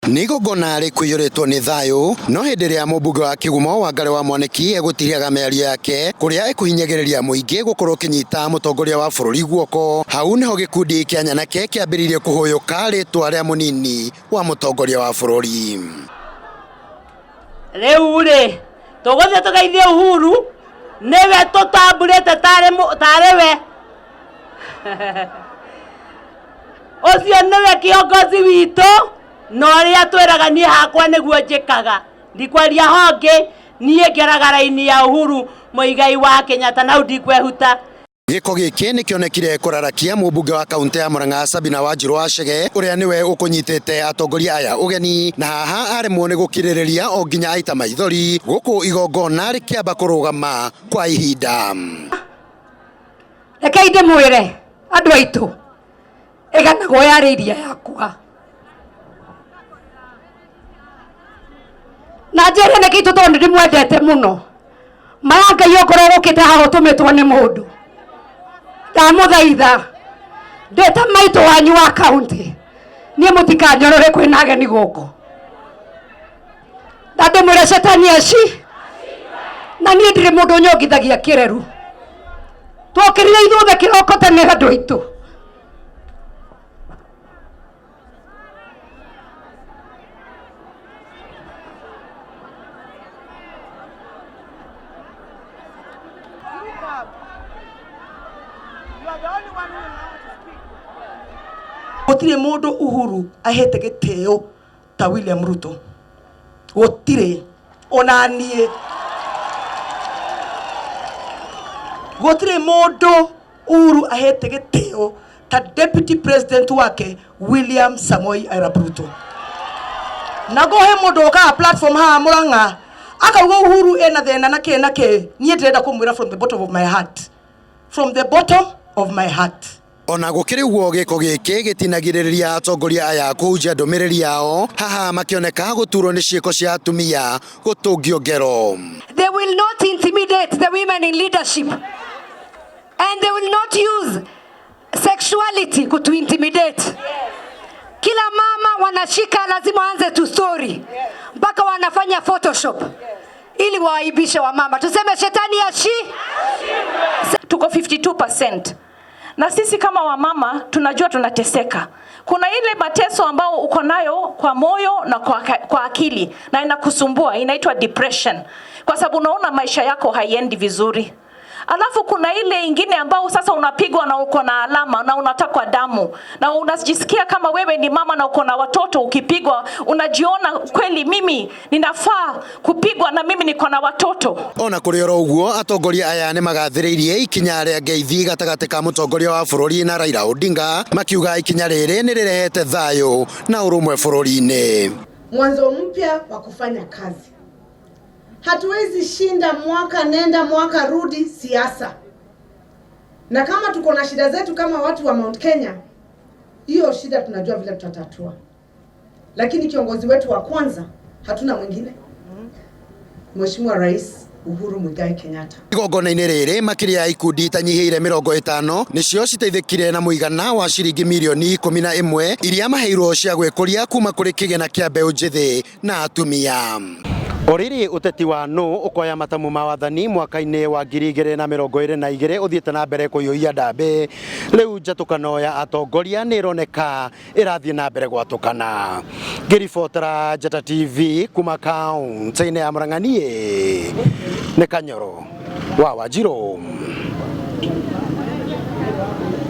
Nĩ igongona rĩkũiyũrĩtwo nĩ thayũ, no hĩndĩ ĩrĩa mũmbunge wa Kĩgumo Wangari wa Mwaniki egũtirihaga mĩario yake kũrĩa ĩkũhinyagĩrĩria mũingĩ gũkorwo ũkĩnyita mũtongoria wa bũrũri guoko, hau nĩho gĩkundi kĩa nyanake kĩambĩrĩirie kũhũyũka rĩtwa rĩa mũnini wa mũtongoria wa bũrũri. Rĩu rĩ, tũgũthiĩ tũgeithie Uhuru, nĩwe tũtambũrĩte tarĩ we. Ũcio nĩwe kiongozi witũ, na ũrĩa twĩraga niĩ hakwa nĩguo njĩkaga. Ndikwaria hongĩ, niĩ ngeraga raini ya Uhuru Muigai wa Kenyatta na hau ndikwehuta. Gĩko gĩkĩ nĩkĩonekire kũrarakia mũmbunge wa kaunti ya Murang'a Sabina Wanjiru Wachege ũrĩa nĩwe ũkũnyitĩte atongoria aya ũgeni, na haha aremwo nĩ gũkirĩrĩria o nginya aita maithori gũkũ igongona rĩkĩamba kũrũgama kwa ihinda. Rekei ndĩmwĩre andũ aitũ, ĩganagwo yarĩ iria yakwa. Na njĩre nĩkĩ tondũ nĩndĩmwendete mũno. Maya Ngai okorwo ũkĩte haha ũtũmĩtwo nĩ mũndũ, ndamũthaitha ndĩ ta maitũ wanyu wa kaunti, niĩ mũtikanyorore kwĩna ageni gũkũ. Na ndĩmwĩre cetani aci, na niĩ ndirĩ mũndũ nyongithagia kĩreru. Twokĩrire ithuothe kĩroko tene andũ aitũ. Gũtirĩ mũndũ Uhuru ahete gĩtĩo ta William Ruto, gũtirĩ, ona niĩ gũtirĩ mũndũ Uhuru ahete gĩtĩo ta deputy president wake William Samoei Arap Ruto. Na ngo he mũndũ ũkaga platform haha Murang'a akauga Uhuru ena thĩna na kĩ na kĩ, niĩ ndĩrenda kũmwĩra from the bottom of my heart, from the bottom of my heart. Ona gũkĩrĩ ũguo, gĩko gĩkĩ gĩtinagirĩrĩria atongoria aya kũhunjia ndũmĩrĩri yao, haha makĩoneka gũturwo nĩ ciĩko cia atumia gũtũngio ngero. They will not intimidate the women in leadership, and they will not use sexuality to intimidate. Kila mama wanashika lazima waanze tu story mpaka wanafanya photoshop ili waaibishe wamama. Tuseme shetani ashi. Tuko 52%. Na sisi kama wamama tunajua tunateseka. Kuna ile mateso ambao uko nayo kwa moyo na kwa akili na inakusumbua, inaitwa depression. Kwa sababu unaona maisha yako haiendi vizuri. Alafu kuna ile ingine ambao sasa unapigwa na uko na alama na unatakwa damu na unajisikia kama wewe ni mama na uko na watoto, ukipigwa unajiona kweli mimi ninafaa kupigwa na mimi niko na watoto. Ona kũrĩ oro ũguo, atongoria aya nĩ magathĩrĩirie ikinya rĩa ngeithi gatagatĩ ka mũtongoria wa bũrũri na Raila Odinga, makiuga ikinya rĩrĩ nĩ rĩrehete thayũ na ũrũmwe bũrũri-inĩ. Mwanzo mpya wa kufanya kazi. Hatuwezi shinda mwaka nenda mwaka rudi siasa. Na kama tuko na shida zetu kama watu wa Mount Kenya, hiyo shida tunajua vile tutatatua. Lakini kiongozi wetu wa kwanza hatuna mwingine, Mheshimiwa Rais Uhuru Muigai Kenyatta. Igongona-inĩ rĩrĩ makĩria ya ikundi itanyihĩire 50 nĩcio citeithĩkire na mũigana wa ciringi mirioni 11 iria maheirwo cia gwĩkũria kuma kũrĩ kĩgĩna kĩa mbeũ njĩthĩ na atumia. O rĩrĩ ũteti wa nũ ũkoya matamu ma wathani mwaka-inĩ wa 2022 ũthiĩte na mbere kũiyũia ndambĩ, rĩu njatũkano ya atongoria nĩ ĩroneka ĩrathiĩ na mbere gwatũkana. Ngĩribotera Njata TV kuma kaunti-inĩ ya Murang'a, niĩ nĩ Kanyoro wa Wanjirũ.